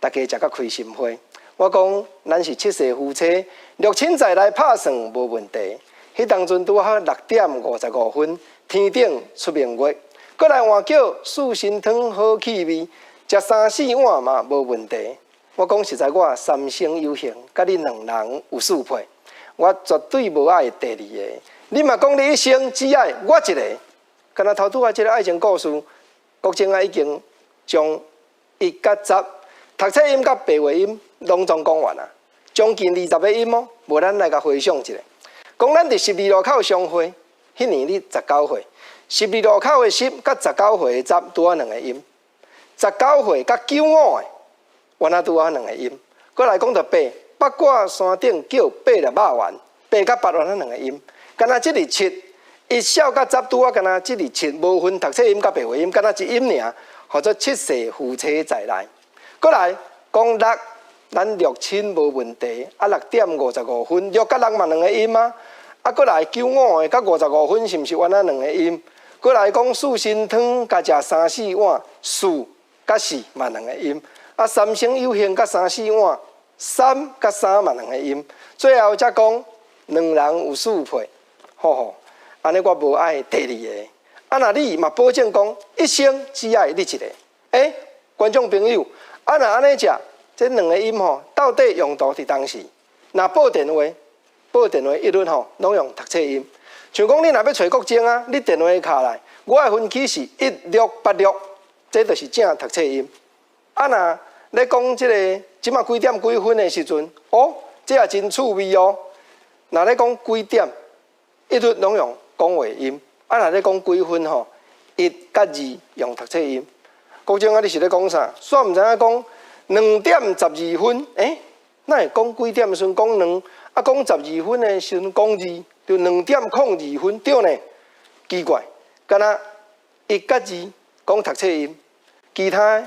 Speaker 1: 大家食甲開心花。我講咱是七世夫妻，六親在內拍算無問題。彼當陣拄好6點55分，天頂出明月，閣來換叫四神湯好氣味。食三四碗嘛無問題。我講實在，我三生有幸，佮你兩人有四配，我絕對無愛第二个。你嘛講你一生只愛我一个，敢若頭拄仔這个愛情故事，國政仔已經將一佮十讀冊音佮白話音攏總講完啊，將近20個音哦。無咱來共回想一下，講咱佇十字路口相會，彼年你19歲，十字路口的十佮19歲的十拄好兩個音。19歲佮95個，原來拄好兩個音。閣來講著八，八卦山頂叫八粒肉丸，八佮八原來兩個音。敢若這字七，一數佮十拄好，敢若這字七，無分讀冊音佮白話音，敢若一音爾，號做七世夫妻在內。閣來講六，咱六親無問題，啊6點55分，六佮六嘛兩個音啊。啊，閣來95個佮55分，是毋是原來兩個音？閣來講四神湯共食三四碗，四佮四嘛兩个音。啊，三生有幸佮三四碗，三佮三嘛兩个音。最後才講兩人有四配，吼吼，按呢我無愛第二个。啊，若你嘛保證講一生只愛你一个。欸，觀眾朋友，啊，若按呢食，這兩个音吼，到底用途佇佗時？若報電話，報電話一律吼攏用讀冊音。像講你若欲揣國政啊，你電話敲來，我的分區是1686，這就是正讀冊音。啊，若咧講這个這馬幾點幾分的時陣，哦，這也真趣味哦。若咧講幾點，一律攏用講話音。啊，若咧講幾分吼，一佮二用讀冊音。國政啊，你是咧講啥？煞毋知影講2點12分，欸，哪會講幾點的時陣講兩，啊講十二分的時陣講二，就2點02分，對呢？奇怪，敢若一佮二講讀冊音，其他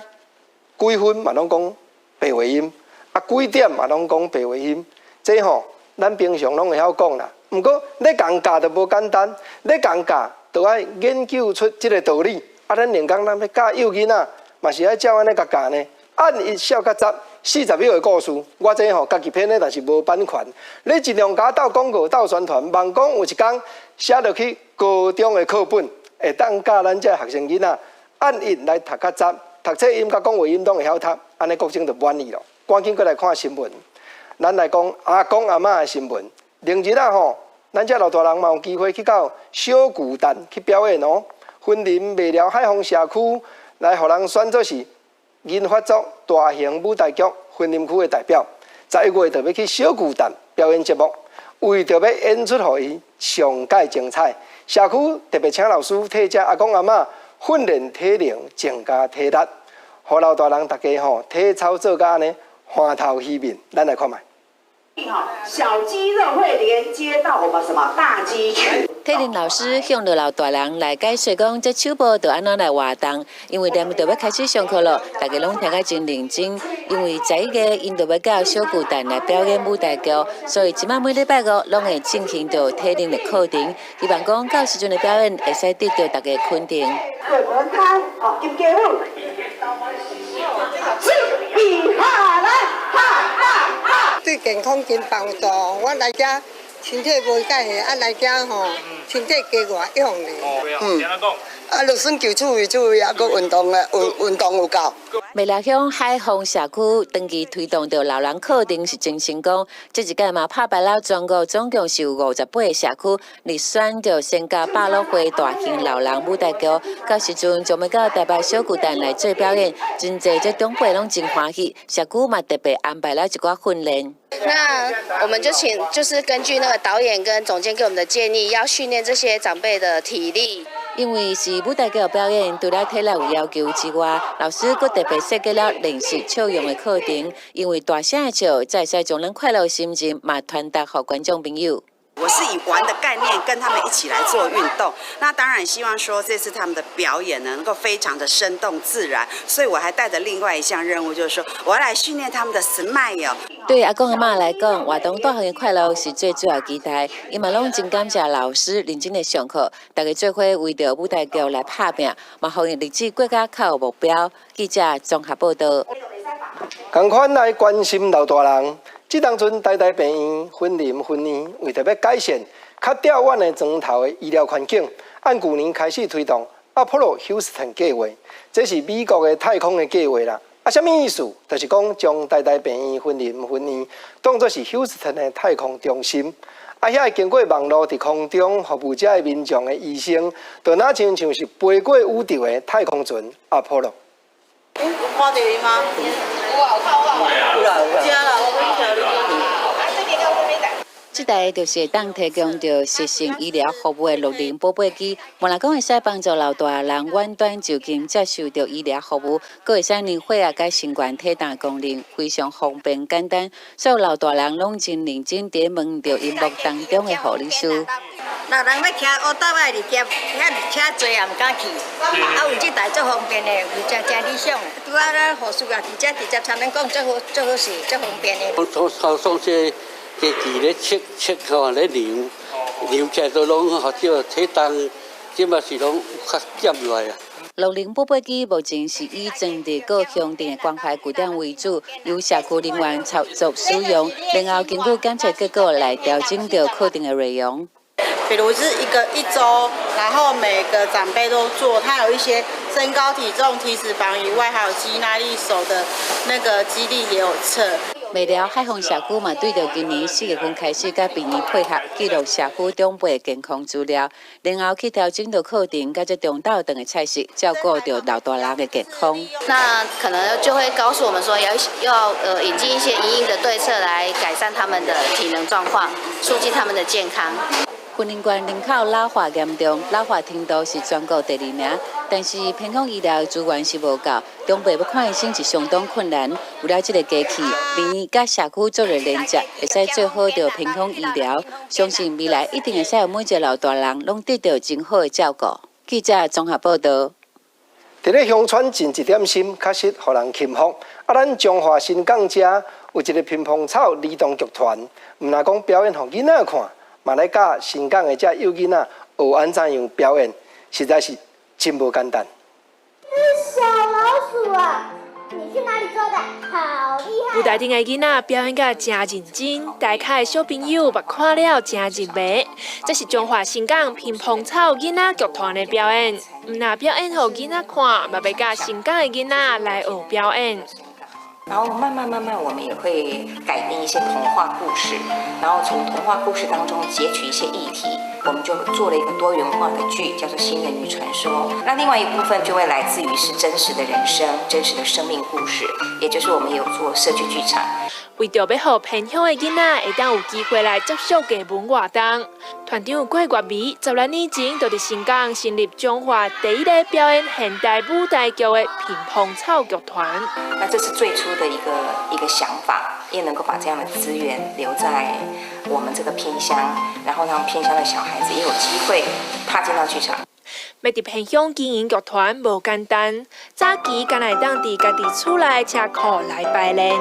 Speaker 1: 幾分嘛攏講白話音，啊幾點嘛攏講白話音，這吼咱平常攏會曉講啦。毋過咧共教就無簡單，咧共教就愛研究出這个道理。啊，咱連講咱欲教幼囡仔，嘛是愛照按呢共教呢。按一笑佮十40秒的故事，我這吼家己編的，但是無版權。你盡量共我鬥廣告、鬥宣傳，望講有一工寫落去高中的課本，會當教咱這學生囡仔按一來讀較十，讀冊音佮講話音攏會曉讀，按呢國政就滿意咯。趕緊閣來看新聞，咱來講阿公阿嬤的新聞。禮日仔吼，咱這老大人嘛有機會去到小巨蛋去表演哦。雲林麥寮海豐社區來予人選做是銀髮族大型舞台劇雲林區的代表，11月就欲去小巨蛋表演節目，為著欲演出予伊上蓋精彩，社區特別請老師替這阿公阿嬤訓練體能，增加體力，予老大人逐家吼體操做甲按呢歡頭喜面，咱來看覓。
Speaker 4: 小肌肉會連接到我們什麼大肌群。
Speaker 6: 體能老師向著老大人來解說講，這手部著按怎來活動，因為連著欲開始上課囉，大家攏聽甲真認真。因為11月𪜶著欲到小巨蛋來表演舞台劇，所以這馬每禮拜五攏會進行著體能的課程，希望講到時陣的表演會使得到大家肯定。
Speaker 4: 滾輪開，哦，金雞虎，比哈來，哈哈哈。
Speaker 7: 對健康真幫助，我來遮身體無介下，啊來遮吼，身體加活用咧。
Speaker 22: 嗯，啊，就算求趣味趣味，啊，閣運動咧，運運動有夠。
Speaker 6: 麥寮鄉海豐社區長期推動著老人課程是真成功，這一屆嘛拍敗了全國總共是有58个社區入選著參加百老匯大型老人舞台劇，到時陣將欲到台北小巨蛋來做表演，真濟這長輩攏真歡喜，社區嘛特別安排了一寡訓練。
Speaker 23: 那我們就請，就是根據那個導演跟總監給我們的建議，要訓練這些長輩的體力。
Speaker 6: 因為是舞台劇表演，除了體力有要求之外，老師閣特別設計了練習笑容的課程。因為大聲的笑，才會使將咱快樂心情嘛傳達予觀眾朋友。
Speaker 24: 我是以玩的概念跟他們一起來做運動，那當然希望說這次他們的表演呢能夠非常的生動自然，所以我還帶着另外一項任務，就是說我要來訓練他們的 smile。
Speaker 6: 對阿公阿嬤來講，活動帶予𪜶快樂是最主要期待。𪜶嘛攏真感謝老師認真的上課，大家做伙為著舞台劇來拍拚，嘛予𪜶日子過甲較有目標。記者綜合報導。
Speaker 1: 仝款來關心老大人。這當陣台大病院雲林分院為著欲改善較吊遠的床頭的醫療環境，按舊年開始推動阿波羅休斯頓計畫，這是美國的太空的計畫啦。啊，啥物意思？就是講將台大病院雲林分院當作是休斯頓的太空中心。啊，遐會經過網路佇空中服務遮的民眾的醫生，就若親像是飛過宇宙的太空船阿波羅。
Speaker 25: 有看著伊嗎？有啊，有看有啊。有啦，有啦。
Speaker 6: 這台就是會當提供著實時醫療服務的樂齡寶貝機，毋但講會使幫助老大人遠端就近接受著醫療服務，閣會使量血壓佮身懸體重功能，非常方便簡單。所有老大人攏真認真佇問著螢幕當中的護理師。
Speaker 28: 老人欲騎烏兜仔佇行，遐車濟也毋敢去，啊有這台足方便的，有誠誠理想。拄仔咱護士也佇遮直接參咱講，足好足好勢，足方便的。
Speaker 29: 我從這機器咧測測吼，咧量量起來都攏好少體重，
Speaker 8: 這嘛是攏較減落來啊。
Speaker 6: 樂齡寶貝機目前是以全地各鄉鎮的關懷據點為主，由社區人員操作使用，然後根據檢測結果來調整著課程的內容。
Speaker 11: 比如是一個一週，然後每個長輩都做，他有一些身高、體重、體脂肪以外，還有肌耐力、手的那個肌力也有測。
Speaker 6: 麥寮海豐社區嘛，對著今年4月份開始，佮病院配合記錄社區長輩健康資料，然後去調整著課程，佮這中晝頓的菜式，照顧著老大人的健康。
Speaker 23: 那可能就會告訴我們說，要引進一些因應的對策來改善他們的體能狀況，促進他們的健康。
Speaker 6: 雲林縣人口老化嚴重，老化程度是全國第二名，但是偏鄉醫療資源是無夠，長輩欲看醫生是相當困難。有了這个機器，病院佮社區做了連接，會使做好著偏鄉醫療，相信未來一定會使予每一个老大人攏得到真好的照顧。記者綜合報道。
Speaker 1: 佇咧鄉村盡一點心，確實予人欽服。啊，咱彰化新港遮有一个屏風草兒童劇團，毋但講表演予囡仔看，嘛來教新港的這幼囡仔學按怎樣表演，實在是真無簡單。
Speaker 12: 小老鼠啊，你去哪裡抓的？好厲害！
Speaker 13: 舞台頂的囡仔表演甲誠認真，台下的小朋友嘛看了誠入迷。這是彰化新港屏風草囡仔劇團的表演，毋但表演予囡仔看，嘛欲教新港的囡仔來學表演。
Speaker 14: 然後慢慢慢慢，我們也會改編一些童話故事，然後從童話故事當中截取一些議題，我們就做了一個多元化的劇，叫做《新人魚傳說》。那另外一部分就會來自於是真實的人生、真實的生命故事，也就是我們有做社區劇場。
Speaker 13: 為著欲予偏鄉的囡仔會當有機會來接觸藝文活動，團長郭月美16年前就佇新港成立彰化第一个表演現代舞台劇的屏風草劇團。
Speaker 14: 那這是最初的一個想法，也能夠把這樣的資源留在我們這個偏鄉，然後讓偏鄉的小孩子也有機會踏進到劇場。
Speaker 13: 欲佇偏鄉經營劇團無簡單，早期敢若會當佇家己厝內車庫來排練。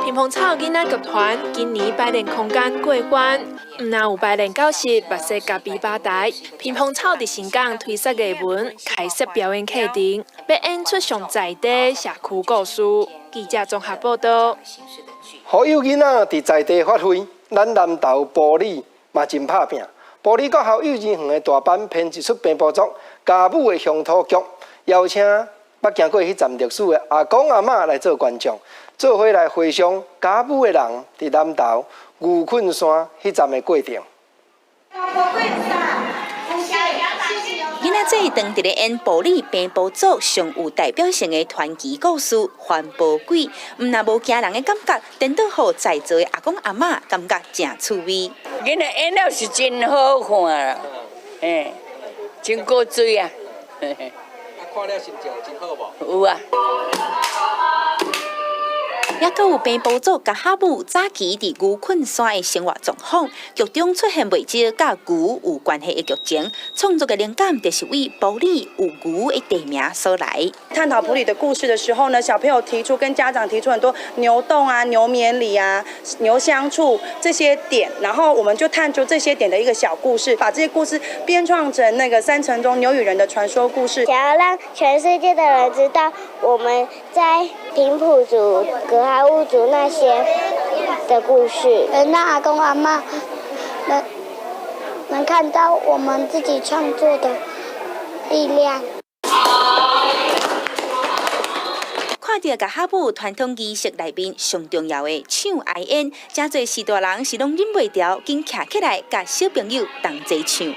Speaker 13: 屏風草囡仔劇團今年排練空間過寬，毋但有排練教室，嘛設咖啡吧台。屏風草佇新港推設藝文，開設表演課程，欲演出上在地社區故事。記者綜合報道。
Speaker 1: 予幼囡仔佇在地發揮，咱南投埔里嘛真拍拚。埔里國校幼稚園的大班編一齣平埔族家舞的鄉土劇，邀請捌行過彼站歷史的阿公阿嬤來做觀眾，做伙來回想家舞的人佇南投牛困山彼站的過程。
Speaker 16: 囡仔仔當佇咧演埔里平埔族上有代表性的傳奇故事《番婆鬼》，毋但無驚人的感覺，顛倒予在座的阿公阿嬤感覺誠趣味。
Speaker 17: 囡仔演了是真好看啦，嘿，真古錐啊！
Speaker 1: 看了心情真好無？
Speaker 17: 有啊。
Speaker 16: 猶閣有平埔族家哈舞早期佇牛困山的生活狀況，劇中出現袂少佮牛有關係的劇情，創作的靈感就是為埔里有牛的地名所來。
Speaker 18: 探討埔里的故事的時候呢，小朋友提出跟家長提出很多牛洞啊、牛眠里啊、牛相處這些點，然後我們就探究這些點的一個小故事，把這些故事編創成那個山城中牛與人的傳說故事。
Speaker 12: 想要讓全世界的人知道我們在平埔族、格哈巫族那些的故事，能讓阿公阿嬤能看到我們自己創作的力量。
Speaker 16: 看著家哈舞傳統儀式內面上重要的唱哀演，誠濟序大人是攏忍袂牢，緊徛起來，佮小朋友同齊唱。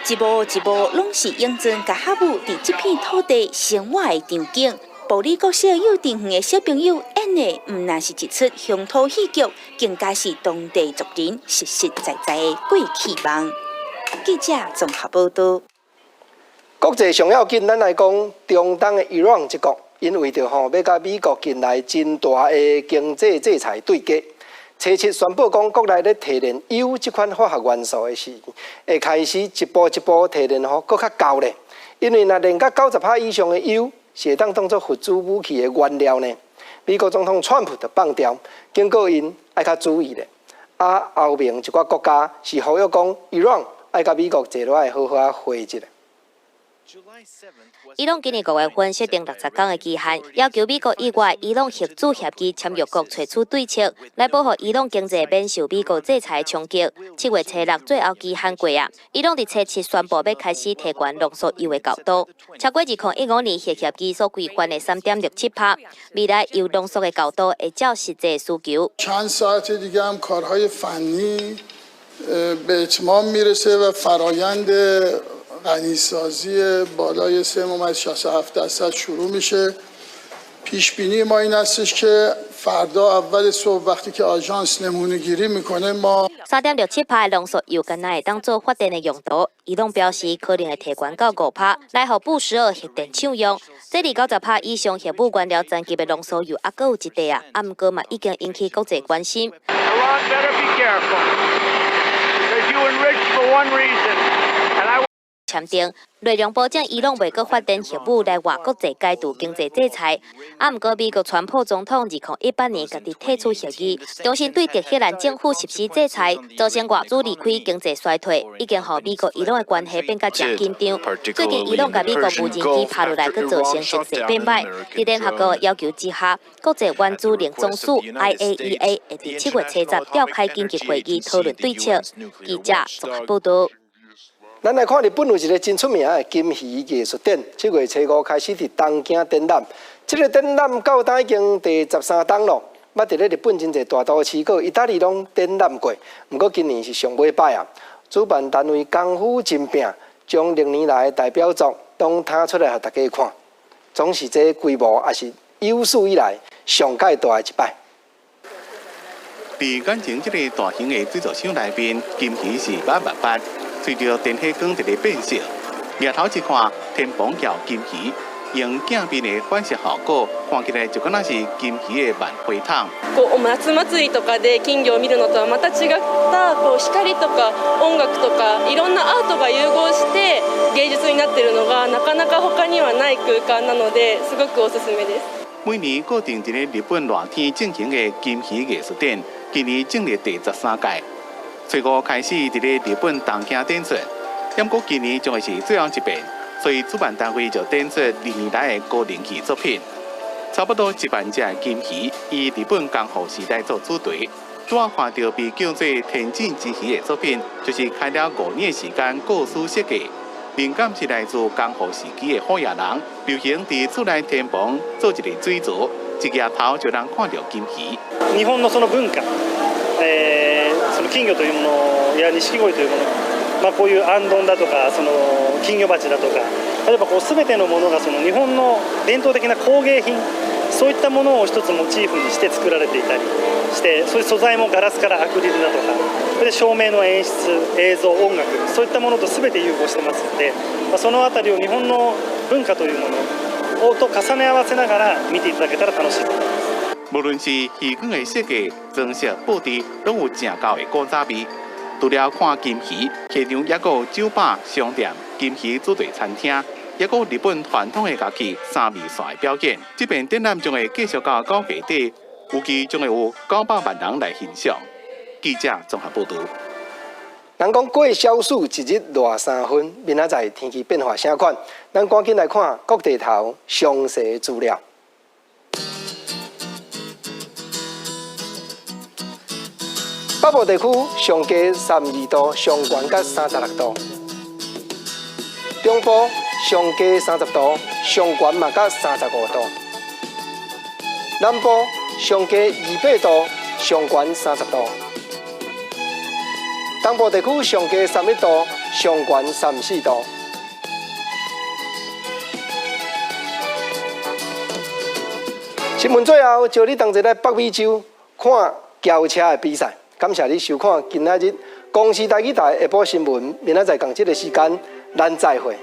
Speaker 16: 一幕一幕攏是影尊家哈舞佇這片土地生活的場景。埔里國小幼稚園的小朋友演的，毋但是一齣鄉土戲劇，更加是當地族人實實在在的過去夢。記者綜合報道。
Speaker 1: 國際上要緊，咱來講中東的伊朗這國，𪜶為著吼欲佮美國近來真大的經濟制裁對決，初七宣布講國內咧提煉鈾這款化學元素的時，會開始一步一步提煉予閣較高咧。因為若煉到90%以上的鈾，是會當當做核子武器的原料呢。美國總統川普就放調，警告𪜶愛較注意咧。啊，歐盟一寡國家是呼籲講，伊朗愛佮美國坐落來好好仔會一下。
Speaker 2: 伊朗今年五月份設定60天的期限，要求美國以外伊朗核子協議簽約國採取對策，來保護伊朗經濟免受美國制裁的衝擊。7月初6最後期限過啊，伊朗佇初七宣布欲開始提懸濃縮鈾的高度，超過2015年核協議所規範的3.67%。未來鈾濃縮的高度會照實際需求。
Speaker 3: چند ساعت دیگه هم کارهای فنی به اتمام میرسه و فرایند غنیسازی بالای 3.67% شروع میشه. پیش بینی ما این هستش که فردا اول صبح وقتی که آژانس نمونه گیری میکنه ما
Speaker 2: 3.67%的濃縮鈾敢若會當做發電的用途。伊朗表示可能會提懸到5%，來予布什爾核電廠用。這離90%以上核武原料層級的濃縮鈾猶閣有一塊啊，啊毋過嘛已經引起國際關心。
Speaker 28: Iran better be careful because you enriched for one reason, and I
Speaker 2: 簽訂內容保證伊朗袂閣發展核武來外國際解除經濟制裁。啊，毋過美國川普總統2018年家己退出協議，重新對德黑蘭政府實施制裁，造成外資離開、經濟衰退，已經予美國伊朗的關係變甲誠緊張。最近伊朗共美國無人機拍落來，閣造成情勢變歹。佇聯合國要求之下，國際原子能總署 IAEA 會佇7月初十召開緊急會議討論對策。記者綜合報導。
Speaker 1: 咱來看日本有一個真出名的金魚藝術展，7月初五開始佇東京展覽。這個展覽到今已經第13冬咯，捌佇咧日本真濟大都市閣意大利攏展覽過，毋過今年是上尾擺啊！主辦單位功夫真拼，將歷年來的代表作攏攤出來予大家看，總是這規模也是有史以來上蓋大的一擺。
Speaker 5: 佇眼前這個大型的水族箱內面，金魚是捌捌捌。隨著電火光佇咧變色，額頭一看，天蓬橋金魚用鏡面的反射效果，看起來就敢若是金魚的萬花筒。
Speaker 9: こう夏祭りとかで金魚を見るのとはまた違ったこう光とか音楽とかいろんなアートが融合して芸術になっているのがなかなか他にはない空間なのですごくおすすめです。
Speaker 5: 每年固定佇咧日本熱天進行的金魚藝術展，今年進入第13屆。初五開始佇咧日本東京展出，毋過今年將會是最後一遍，所以主辦單位就展出歷年來的高人氣作品，差不多1萬隻金魚，以日本江戶時代做主題。拄仔看著被叫做天井之魚的作品，就是開了5年時間構思設計，靈感是來自江戶時期的好野人，流行佇厝內天棚做一个水槽，一舉頭就能看著金魚。
Speaker 10: 日本のその文化。その金魚というものや錦鯉というもの、まあ、こういう行燈だとかその金魚鉢だとか例えばこう全てのものがその日本の伝統的な工芸品そういったものを一つモチーフにして作られていたりしてそういう素材もガラスからアクリルだとかそれで照明の演出映像音楽そういったものと全て融合してますので、まあ、その辺りを日本の文化というものをと重ね合わせながら見ていただけたら楽しいと思います。
Speaker 5: 無論是魚缸的設計、裝飾、佈置，攏有誠厚的古早味。除了看金魚，現場猶閣有酒吧、商店、金魚主題餐廳，猶閣有日本傳統的樂器三味線的表演。這遍展覽將會繼續到9月底，預計將會有900萬人來欣賞。記者綜合報導。
Speaker 1: 人講過小暑一日熱3分，明仔載天氣變化啥款？咱趕緊來看各地頭詳細資料。北部地區上低32度，上懸甲36度；中部上低30度，上懸嘛甲35度；南部上低28度，上懸30度；東部地區上低31度，上懸34度。新聞最後，招你同齊來北美洲看轎車的比賽。感謝你收看今仔日公視台語台下晡新聞，明仔載仝這个時間，咱再會。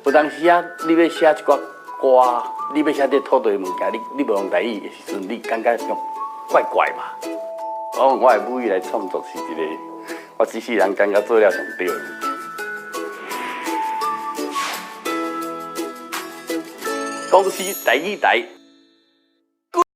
Speaker 4: 有當時啊，你欲寫一寡歌，你欲寫這土地的物件，你無用台語的時陣，你感覺講怪怪嘛。我用我的母語來創作是一个，我這世人感覺做了上對的物件。公視台語台。